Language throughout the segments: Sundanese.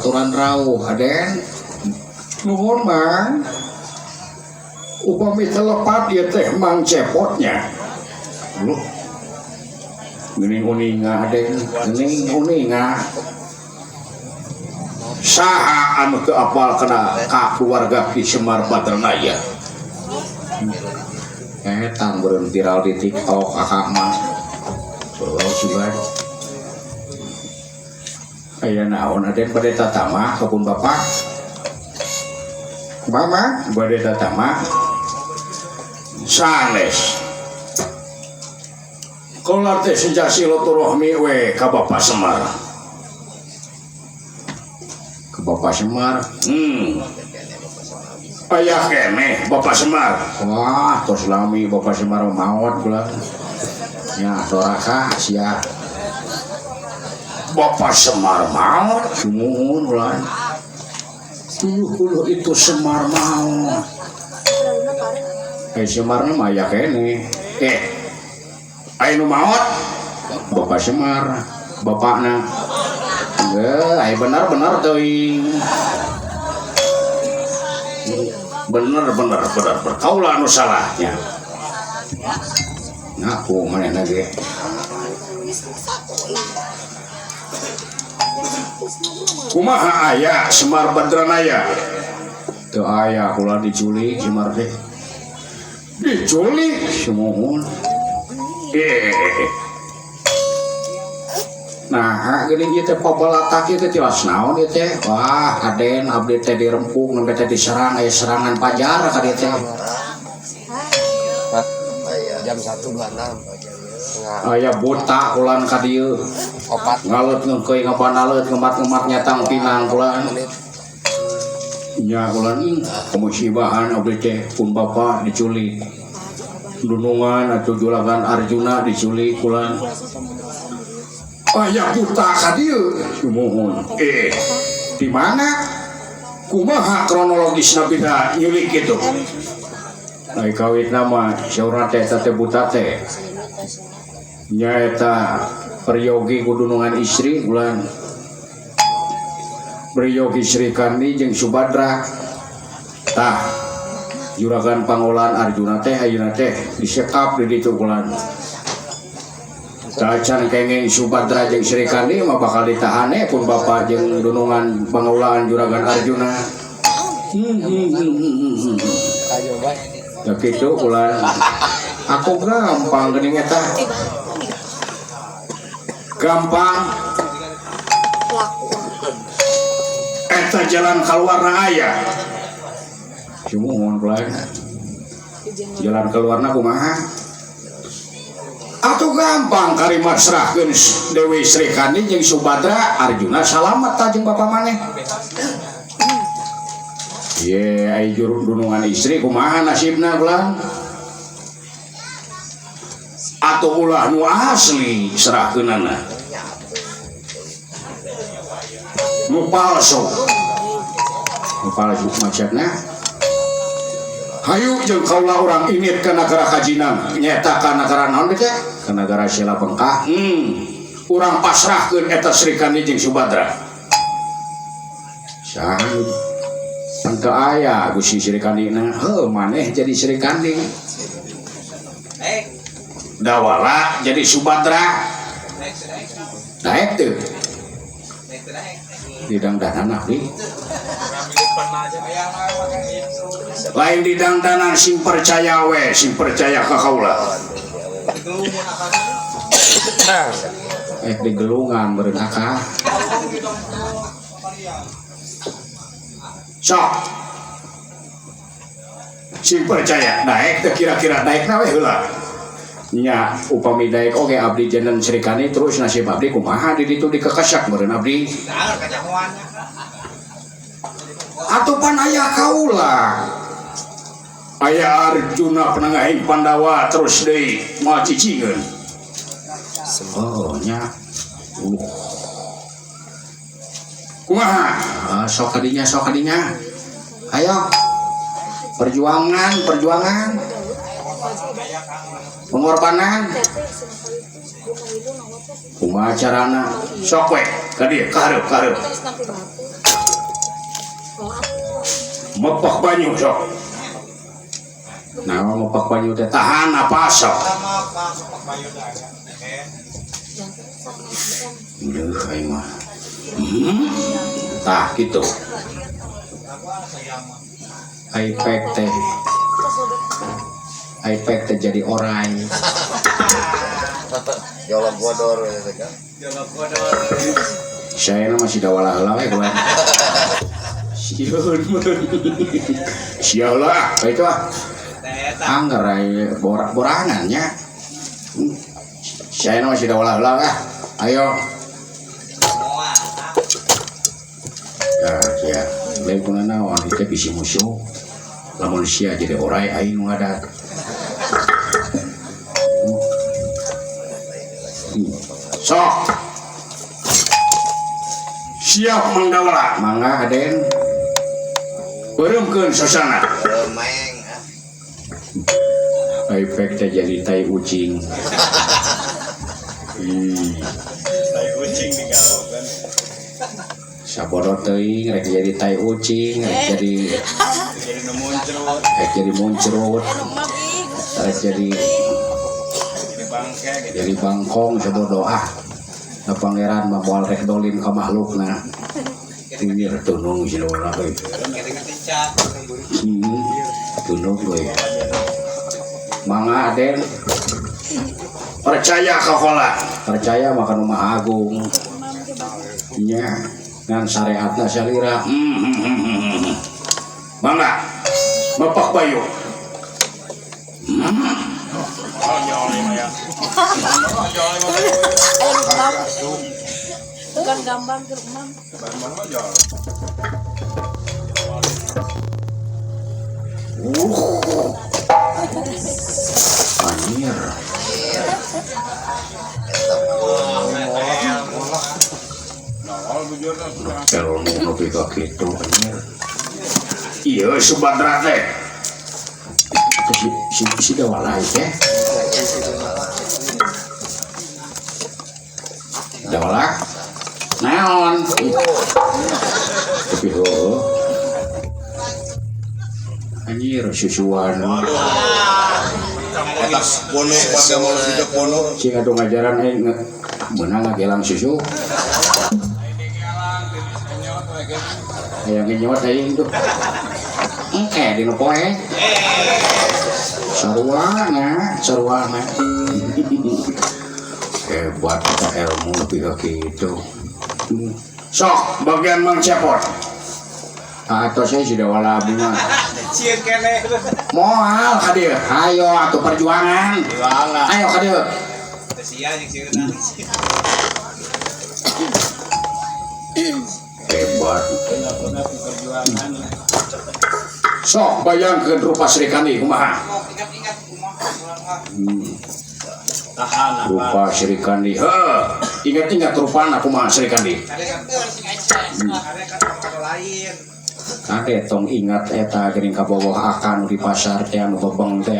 Aturan rauh Aden. Nuhun Mang. Upami teu lepat ieu teh Mang Cepotnya. Loh. Geuning uninga Aden, geuning uninga. Saha anu teu apal kana ka keluarga Ki Semar Badranaya. Eta beureum viral di TikTok akak mah. Oh, sugan. Aya naon Aden bade tatama ka pun bapak? Mama bade tatama. Sanes. Kula teh sejak silaturahmi we ka Bapak Semar. Ke Bapak Semar. Aya keneh Bapak Semar. Wah, tos lami Bapak Semar maot kula. Nya doraka sia. Bapak Semar maot sumuhun kula. Uluh itu Semar maot. Semarna mah aya keneh. Aya nu maot? Bapak Semar, bapakna. Aya bener-bener teuing. Bener bener bener bener. Kaula anu salahnya. Ngaku manehna ge. Kumaha aya Semar Badranaya? Teu aya kula diculik Semar teh. Diculik sumuhun. Nah, geuning ieu teh pabalatak ieu teh tilas naon ieu teh? Wah, Aden abdi teh dirempung nembe teh diserang aya serangan pajar ka dieu teh. Jam 1.26. Aya buta kulan ka dieu. Opat. Ngaleut ngeukeuy ngabanaleut ngemat-ngemat nyatang pinang kulan. Nya kulan kemusibahan abdi teh pun bapa diculik. Dunungan atau juragan Arjuna diculik kulan. Aya buta ka dieu sumuhun. Di mana? Kumaha kronologisna bida nyulik kitu? Ai kawitna mah saurna teh eta teh buta teh. Nyaeta peryogi kudunungan istri ulan. Peryogi Sri Kandi jeung Subadra. Tah juragan pangolahan Arjuna teh ayeuna teh disekap di ditu ulan. Tacan kenging Subadra jeung Sri Kandi mah bakal ditahane pun bapa jeung dunungan pangolahan juragan Arjuna. Tah kitu ulan. Aku gampang geuning eta. Gampang. Eta jalan keluarna aya. Sumuhun ulan. Jalan keluarna kumaha? Atuh gampang karimat serahkeun Dewi Sri Kandi jeung Subadra Arjuna salamet ta jeung bapa maneh. Ye ai juru dunungan istri kumaha nasibna ulang? Atuh ulah nu asli serahkeunana. Nu palsu. Nu palsu maksudna. Hayu jeung kaula urang init ka nagara Kajinan, nyaeta ka nagara naon teh? Ka nagara Sela Bengkah. Urang pasrahkeun eta Sri Kandi jeung Subadra. Saha teu aya Gusti Sri Kandina. Heuh maneh jadi Sri Kandi. Dawala jadi Subadra. Daek teu? Didangdanan abdi. Lain didangdanan sing percaya we, sing percaya ka kaula. Digelungan beureun akah. Sok. Sing percaya daek teu kira-kira daekna we heula. Nya upami daek oge abdi janten Sri Kandi terus nasib abdi kumaha di ditu dikekesak meureun abdi. Atuh pan aya kaula. Aya Arjuna penengahing Pandawa terus deui moal cicingeun. Oh nya. Kumaha? Sok kadinya, sok kadinya. Ayo. Perjuangan, perjuangan. Pengorbanan. Kumaha carana? Sok we ka dieu, ka hareup, ka hareup. Mepak banyu sok. Nah, mepak banyu teh tahan napas sok. Duh, aing mah. Tah kitu. Aipek teh. Aipek teh jadi orai. Jolok bodor ya kan. Saya masih dawalah heula we gua. Sieun meureun. Sia heula ah, itu ah. Angger aya borak-borangan nya. Saya masih dawalah heula ah. Ayo. Ya, sia. Lain kuna naon ieu bisi musuh. Lamun sia jadi orai aing nu ngadat. Sok. Siap Mang Dawala. Mangga Aden. Beureumkeun sosana. Remeng. Efek teh jadi tai ucing. Tai ucing digalukan. Sabodo teuing rek jadi tai ucing, rek jadi Jadi nu muncrut, rek jadi muncrut, rek jadi jadi bangke gitu. Jadi bangkong sabodo ah. Da pangeran mah moal rek dolim ka makhlukna. Ini tunung si Lola euy. Tunung euy. Mangga Aden. Percaya ka kola. Percaya mah ka nu Maha Agung. Nya ngan syariatna salira. Mangga. Mepak bayu. Bukan gambang ke rumah. Anjir. Kalau nepi ka kitu anjir. Ieu Subadra teh. Si Dawala teh. Dawala. Naon? Tapi heueuh. Anjir susuan. Eta pono pada mau hidup pono. Cing atuh ngajaran aing meunang ngagelang susu. Hayang ngenyot aing tuh. Engke dina poe. Sarua sarua. Hebat eta ilmu nepi ka kitu. Sok bagian Mang Cepot. Atau saya sudah wala bunga. Sieun keneh. Moal ka dieu. Hayo atuh perjuangan. Ayo ka dieu. Teu sia jeung sieun. Hebat. Sok bayangkeun rupa Sri Kandi kumaha? Ingat-ingat kumaha. Tahan Rupa Sri Kandi. Heuh, ingat-ingat rupana kumaha Sri Kandi. Kade tong ingat eta geuning kabogoh akan di pasar teh anu bebeng teh.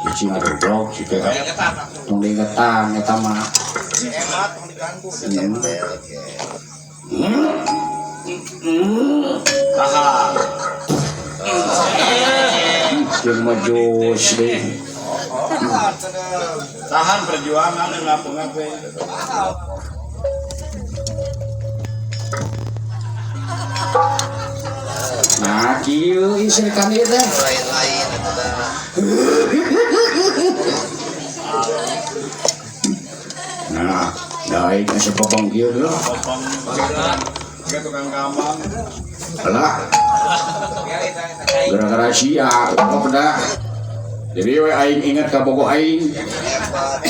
Cicing atuh blok si teh. Tong diingetan eta mah. Tahan. Jeung maju deui. Tahan perjuangan ngapa-ngapa. Nah, kieu Sri Kandi teh. Lain-lain eta teh. Nah, daek asa popong kieu deui. Popong. Ke tukang kambang. Alah. Gara-gara sia, apa dah. Jadi we aing ingat ka bogoh aing.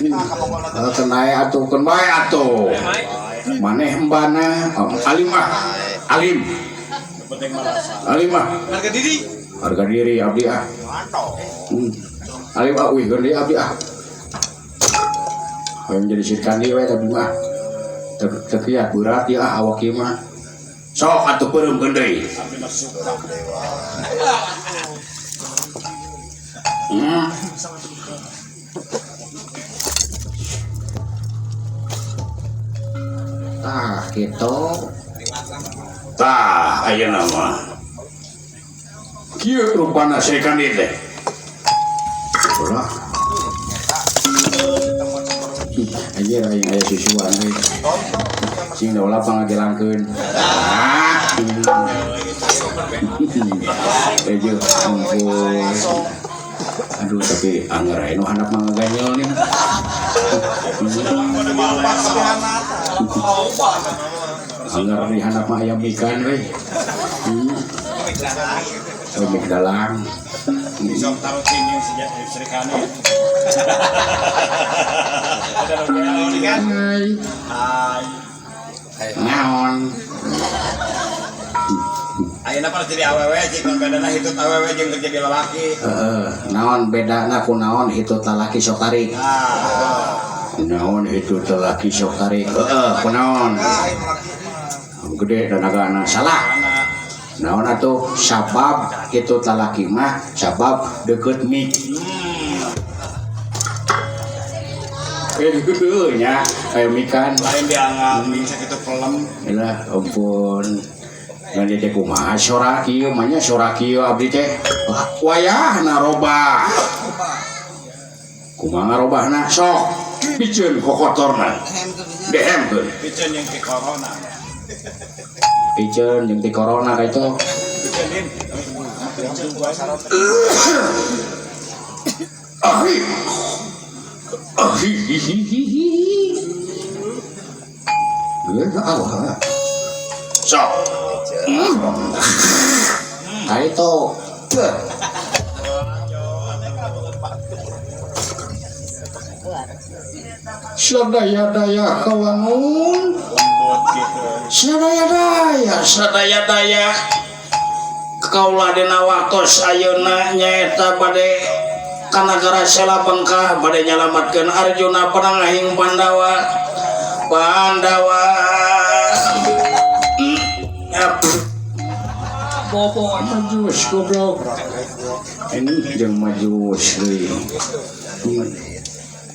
Keun bae atuh, keun bae atuh. Maneh embana, alim ah. Alim. Alim ah. Harga diri. Harga diri abdi ah. Alim ah, wih geun abdi ah. Hayang jadi Sri Kandi we abdi mah. Teu kiat berat ieu ah awak ieu mah. Sok atuh peureumkeun deui. Tah kitu. Tah ayeuna mah. Kieu rupana Sri Kandi teh. Ulah. Anjir aing aya susuan euy. Sing ulah pangagelangkeun. Ah. Ejo ampun. Aduh tapi anggar aya nu handap mah ngaganyel nih. Anggar di handap mah ayam ikan euy. Mik dalang. Sok taruh sini Sri Kandi. Hai. Hai. Naon? Ayeuna mah jadi awewe jeung bedana hitut awewe jeung jadi lalaki. Heeh, naon bedana ku naon hitut lalaki sok tarik. Naon hitut lalaki sok tarik. Heeh, ku naon? Gede danagana salah. Naon atuh sabab hitut lalaki mah sabab deukeut mik. Gede nya aya mikan lain dianggap mik sakitu pelem. Lah ampun. Ngan teh kumaha sora kieu mah nya sora kieu abdi teh wayahna robah. Kumaha ngarobahna sok piceun kokotorna. Dehemkeun. Piceun jeung ti corona. Piceun jeung ti corona ka itu. Piceun din. Ahi. Ahi. Geus Allah. Sok. Kaito. Sadaya-daya kawangun. Sadaya-daya, sadaya-daya. Kaula dina waktos ayeuna nyaeta bade ka nagara Sela Bengkah bade nyalamatkeun Arjuna panangahing Pandawa. Pandawa. Bobo majus goblok. Ini jeung majus deui.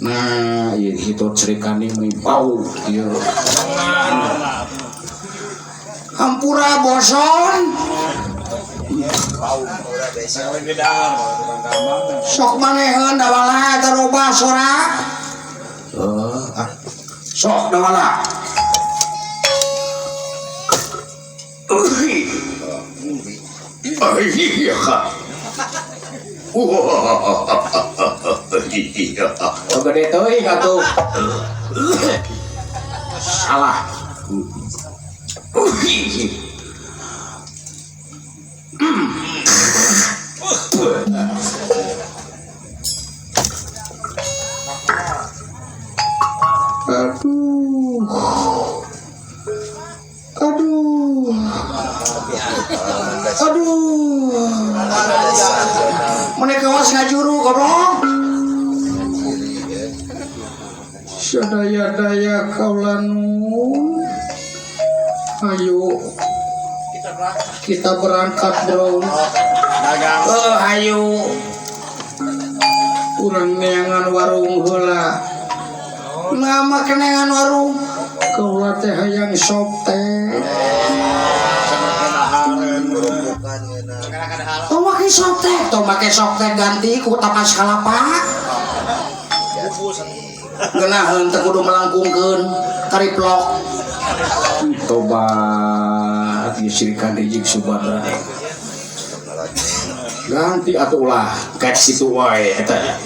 Nah, ieu hitut Sri Kandi meuni bau ieu. Hampura boson. Sok maneheun dawala eta robah sora. Sok dawala. Oh, gede teuing atuh. Salah. Aduh. Aduh. Aduh. Mereka was ngajuru goblok. Sadaya-daya kaulanu. Ayo kita berangkat, bro. Ayo. Urang neangan warung heula. Nama keneangan warung. Kaula teh hayang sop teh. Tong make sop teh, tong make sop teh ganti ku tapas kalapa. Geunaheun teh kudu melangkungkeun kariplok. Tobat ieu Sri Kandi jeung Subadra. Ganti atuh ulah kayak situ wae eta.